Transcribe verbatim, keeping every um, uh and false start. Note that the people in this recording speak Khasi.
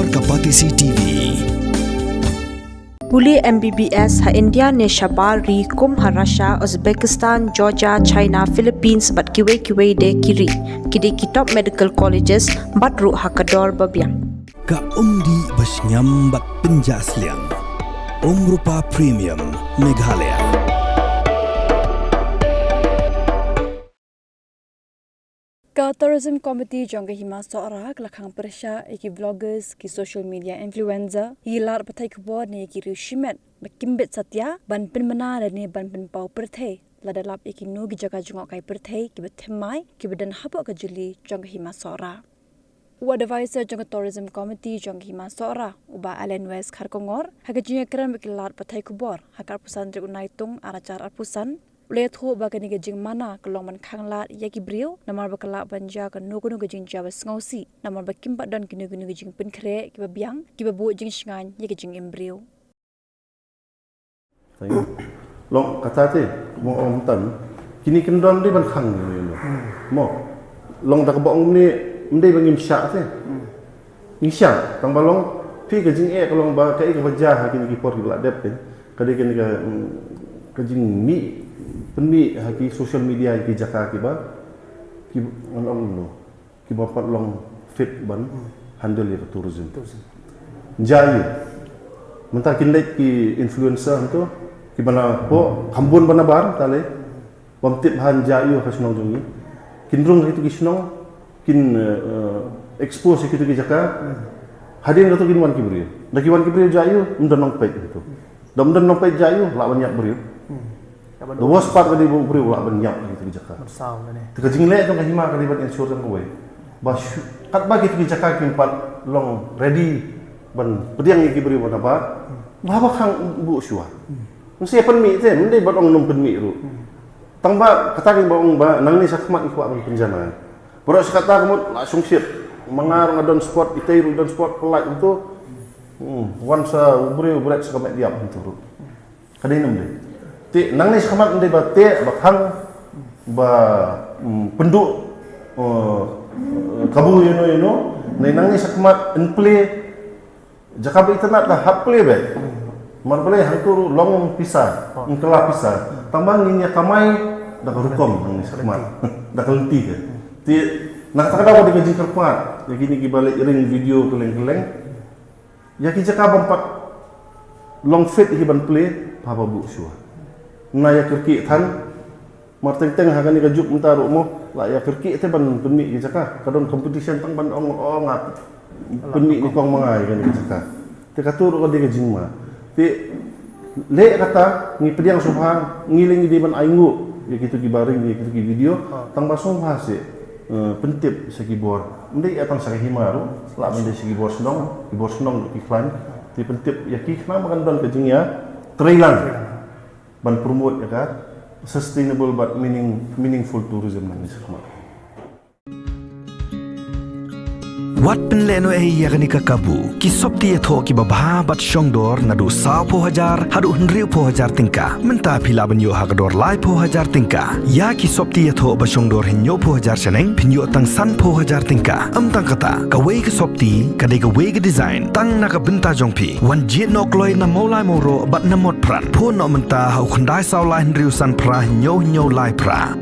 Kapatisi T V. Pule M B B S ha India ne shabar ri kum ha Russia, Uzbekistan, Georgia, China, Philippines bad kiwei kiwei de ki ri. Ki dei ki top medical colleges bad ruh ha ka dor ba biang. Ka umdih ba shngiam bad pynjah sliang. Umrupa Premium Meghalaya. Ka Tourism Committee jong ka Hima Sohra ka la khang pyrshah ïa ki vloggers, ki social media influencer, ïa ki lad pathai khubor ne ïa ki riew shimet ba kim bit satia ban pynmynna lane ban pynpaw pyrthei, lada lap ïa kino ki jaka jngohkai pyrthei kiba thymmai, kiba don hapoh ka jylli jong ka Hima Sohra. U advisor jong ka Tourism Committee jong ka Hima Sohra, u Bah Allen West Kharkongor, ha ka jingïakren bad ki lad pathai khubor ha ka arphew san tarik u Naitung arhajar arphew san, u la ïathuh ba kane ka jingmana ka long ban khang lad ïa ki briew, namar ba ka lah ban jia kano kano ka jingjia ba sngewsih, namar ba kim pat don kino kino ki jingpynkhreh kiba biang, kiba buh jingshngaiñ ïa ka jingim briew. Thank you. Long kata te, mo ong tam, kine kin don dei ban khang ïa ïa. Mo, long da kaba ong ne, ym dei ba ngim shah te. Ngi shah, tang ba long, phi ka jingeh ka long ba, kaei kaba jia ha kine ki por kiba la dep te. Ka dei kane ka, mm, ka jingmih, pynmih ha ki social media ki jaka kiba, ki, ngan ong no, kiba pat long fit ban handle ïa ka tourism. Tourism. Jia ïa. Mynta kin leit ki influencer hangto, kiba napoh, kham bun ba nabar, ta lei. Bym tip ha jia ïa ka shnong jong ngi. Kin rung ha kito ki shnong, kin, eh, eh, expose ha kito ki jaka. Hadien kato kin wan ki briew. Da ki wan ki briew jia ïa, ym don nongpeit kato. Da ym don nongpeit jia ïa, lah ban ïap briew. Hmm. The worst part ka dei ba u briew lah ban ïap ha kito ki jaka. Ban saw lane. Te ka jingleh jong ka Hima ka dei ban ensure jong kawei. Ba shu, katba kito ki jaka kim pat long ready ban pdiang ïa ki briew ba nabar. Hmm. Ba haba khang buh shuwa. Hmm. Ngi sa pynmih te, ym dei ban ong nym pynmih ruh. Hmm. Tang ba, kata ki ba ong ba, nangne shakhmat ngi kwah ban pynjanai. Baroh shi katta ka mut, la shongshit. Ma nga ruh nga don spot, itei ruh don spot, pynlait hangto. Hmm, wan sa u briew, u bret sa ka met ïap hangto ruh. Ka dei ne ym dei. Te, nangne shakhmat ym dei ba te, ba khang, ba, hmm, pynduh, eh, kabu ïano ïano. Ne nangne shakhmat yn plie, jaka ba itynnad ka hap plie beit. Mar balei hangto ruh long pisa, oh, yn kylla pisa. Tang ba ngin ïa kamai da ka rukom nangne shakhmat. Da ka lynti ka. Te na kata ka daw ka dei ka jingkyrpad ïa kine kiba leit ring video kylleng kylleng. Ïa ki jaka bym pat long fit hi ban plie, haba buh shuwa. Nga ïa kyrkieh than, mar teng teng ha kane ka juk mynta ruh mo, la ïa kyrkieh te ban pynmih ki jaka. Ka don competition tang ban ong, oh, nga pynmih nyngkong ma nga ïa kane ka jaka. Te kato ruh ka dei ka jingma. Te leh kata, ngi pdiang sngewbha, ngi leh ngi dei ban ainguh ïa kito kiba ring ïa kito ki video, tang ba sngewbha seh, eh, pyntip sha ki bor. Ym dei tang sha ka Hima ruh, lah ban dei sha ki bor shnong, ki bor shnong ruh ki khlaiñ. Te pyntip ïa ki khnang ba kan don ka jingïatreilang ban promote ïa ka sustainable bad meaning, meaningful tourism nangne shakhmat. Wat pynlehnohei ïa kane ka kabu. Ki sopti ïathoh kiba bha bad shongdor naduh sawphew hajar haduh hynriewphew hajar tyngka. Mynta phi lah ban ïoh ha ka dor laiphew hajar tyngka. Ïa ki sopti ïathoh ba shongdor hynñiewphew hajar shaneng, phin ïoh tang sanphew hajar tyngka. Ym tang kata, kawei ka sopti ka dei kawei ka design, tang na ka bynta jong phi. Wan jied noh kloi na Mawlai Mawroh bad na Motphran. Phone noh mynta ha u khyndai saw lai hynriew san phra hynñiew hynñiew lai phra.